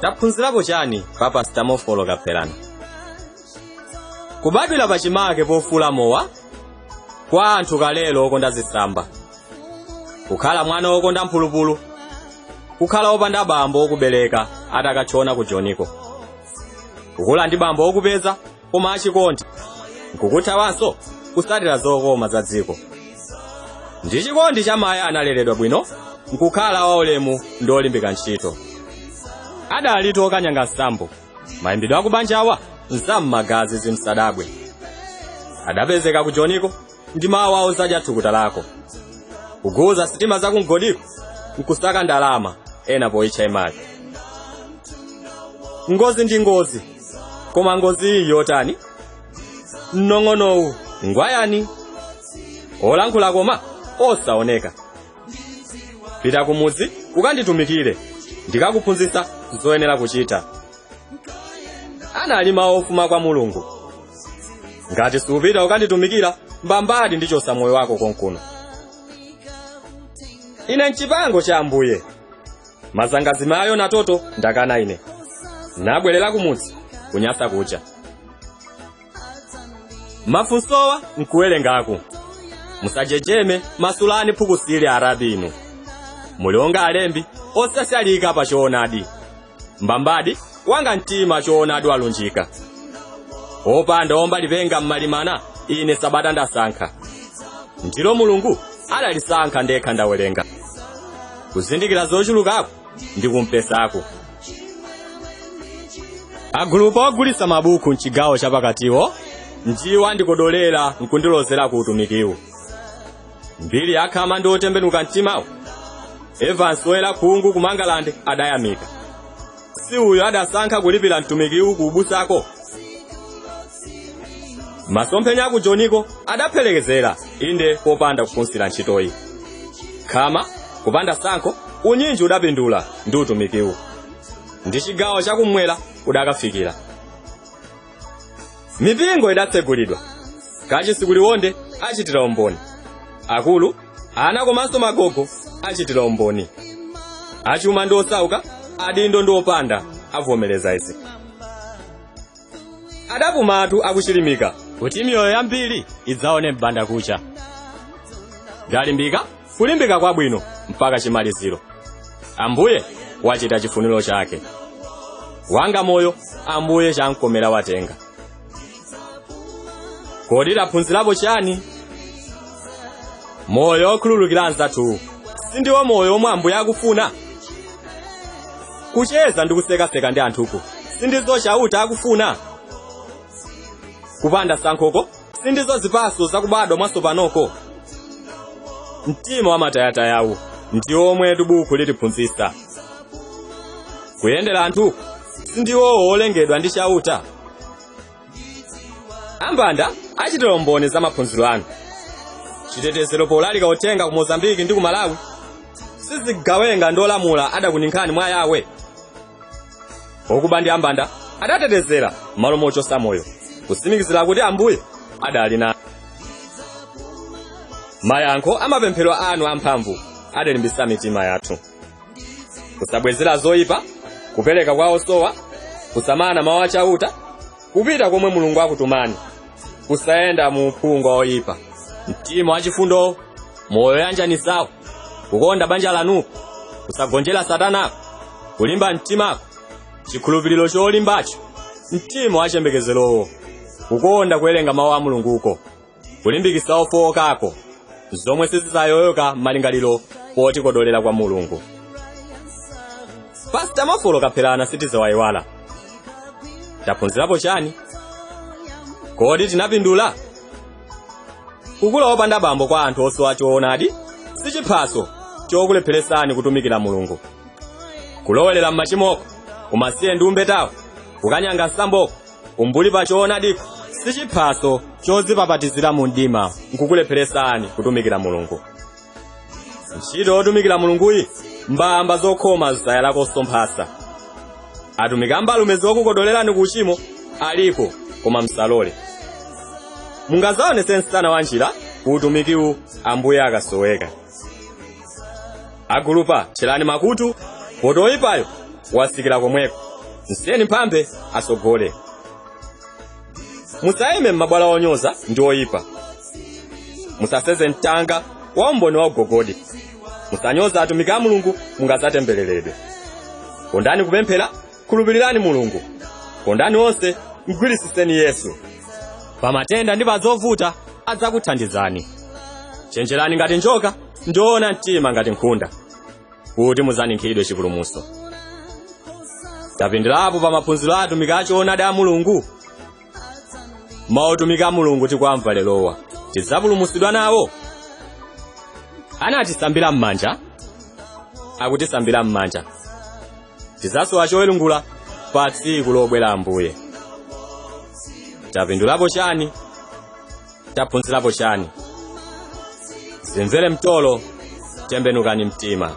Taphunzirapo chani pa Pastor Mofolo Kapherana? Kubadwira pachimake pofula mowa kwa anthu kalelo okonda zitsamba, kukhala mwana wokonda mphulupulu, kukhala wopanda bambo wokubereka atakatchona ku Joniko, kukula ndi bambo wokupeza koma achikondi, nkukuthawanso kusatira zokoma za dziko. Ndi chikondi cha mayi analeredwa bwino, nkukhala waulemu ndi olimbika ntchito. Adalito okanyanga nsambo, mayimbidwe akubanjawa nsam'magazi zimsadabwe. Adapezeka ku Joniko ndi mawu awo zadya thukuta lako, kuguza sitima za kumgodiko nkusaka ndalama ena poyitcha imali. Ngozi ndi ngozi, koma ngozi iyi yotani? Mnong'onowu ngwayani? Olankhula koma osaoneka. Pita kumudzi ukanditumikire, ndikakuphunzitsa zoyenera kuchita. Anali mawu ofuma kwa Mulungu. Ngati supita ukanditumikira, mbambadi ndichosa moyo wako konkuno. Ine mchipango cha Ambuye, mazangazimayo na toto ndakana ine. Nabwerera kumudzi kunyasa kucha. Mafunsowa nkuwerengaku. Musajejeme masulani phukusili arabi inu. Mulionga alembi osasyalika pa choonadi. Mbambadi wanga mtima choonadi walunjika. Opanda omba lipenga mmalimana ine sabata ndasankha. Ndilo Mulungu adalisankha ndekha ndawerenga. Kuzindikira zochulukako ndi kumpesako. Agulupa ogulitsa mabuku mchigawo chapakatiwo ndiwo andikodolera nkundilozera ku utumikiwu. Mbiri yakhama ndi otembenuka mtimawo. Evans woyera khungu ku Mangalande adayamika. Si uyo adasankha kulipira mtumikiwu ku ubusako. Masomphenya aku Joniko adaphelekezera inde popanda kufunsira ntchitoyi. Khama kupanda sankho unyinji udapindula ndi utumikiwu. Ndi chigawo chakumwera udakafikira. Mipingo idatsegulidwa. Kachisi kuliwonde achitira umboni. Akulu, ana komanso magogo achitira umboni. Achuma ndi osauka, adindo ndi opanda avomereza izi. Adapumatu akuchilimika kuti miyoyo yambiri idzaone m'banda kucha. Ndalimbika kulimbika kwabwino mpaka chimaliziro. Ambuye wachita chifuniro chake. Wanga moyo Ambuye chamkomera watenga. Kodi taphunzirapo chani? Moyo okhululukira anzathu sindiwo moyo omwe Ambuye akufuna. Kucheza ndi kusekaseka ndi anthuku sindizo Chauta akufuna. Kupanda sankhoko sindizo zipatso zakubadwa mwatsopanoko. Mtima wamatayatayawu ndiwo omwe buku litiphunzitsa. Kuyendera anthuku sindiwowo olengedwa ndi Chauta. Ambanda achitira umboni za maphunziro anu. Chitetezero polalika uthenga ku Mozambiki ndi ku Malawi sizigawenga ndi olamula adakuninkhani mwa Yawe. Okuba ndi ambanda adatetezera malo mochosa moyo, kutsimikizira kuti Ambuye adali na. Mayankho amapemphero anu amphamvu adalimbitsa mitima yathu. Kusabwezera zoyipa, kupereka kwa osowa, kusamana mawu achauta, kupita komwe Mulungu akutumani, kusayenda mu uphungu oyipa, mtima wachifundo, moyo yanjanisawo, kukonda banja lanuko, kusagonjera satanako, kulimba mtimako, chikhulupiriro cholimbacho, mtima wachiyembekezerowo, kukonda kuwerenga mawu a Mulunguko, kulimbikitsa ofowokako, zomwe sizidzayoyoka malingaliro potikodolera kwa Mulungu. Pastor Mofolo Kapherana sitizawayiwala. Taphunzirapo chani? Kodi tinapindula? Kukula wopanda bambo kwa anthu osowa choonadi si chiphaso chokulepheresani kutumikira Mulungu. Kulowelera m'machimoko, umasiye ndi umbetawo, kukanyanga nsamboko, umbuli pa choonadiko si chiphaso chodzipapatizira mu mdima nkukulepheresani kutumikira Mulungu. Ntchito yotumikira Mulunguyi mbamba zokhoma zayalako somphasa. Atumiki ambalume zokukodolerani ku uchimo aliko koma msalole. Mungazaonese msana wa njira ku utumikiwu Ambuye akasoweka. Agulupa tcherani makutu, poti oyipayo wasikira komweko. Msiyeni mphambe asogole. Musayime m'mabwalo onyoza ndi oyipa. Musaseze mtanga wa umboni wa ugogodi. Musanyoza atumiki a Mulungu, mungazatembereredwe. Kondani kupemphera, khulupirirani Mulungu. Kondani onse, mgwirisiseni Yesu. Pamatenda ndi pa zovuta adzakuthandizani. Chenjerani ngati njoka, ndiona mtima ngati nkhunda, kuti muzaninkhidwe chipulumutso. Tapindulapo pa maphunziro a atumiki achoonadi a Mulungu. Mautumiki a Mulungu tikwamva lerowa, tidzapulumutsidwa nawo. Anatisambira m'manja, akutisambira m'manja. Tidzasowa chowerungula pa tsiku lobwera Ambuye. Tapindulapo chani? Taphunzirapo chani? Zimvere mtolo, tembenukani mtima.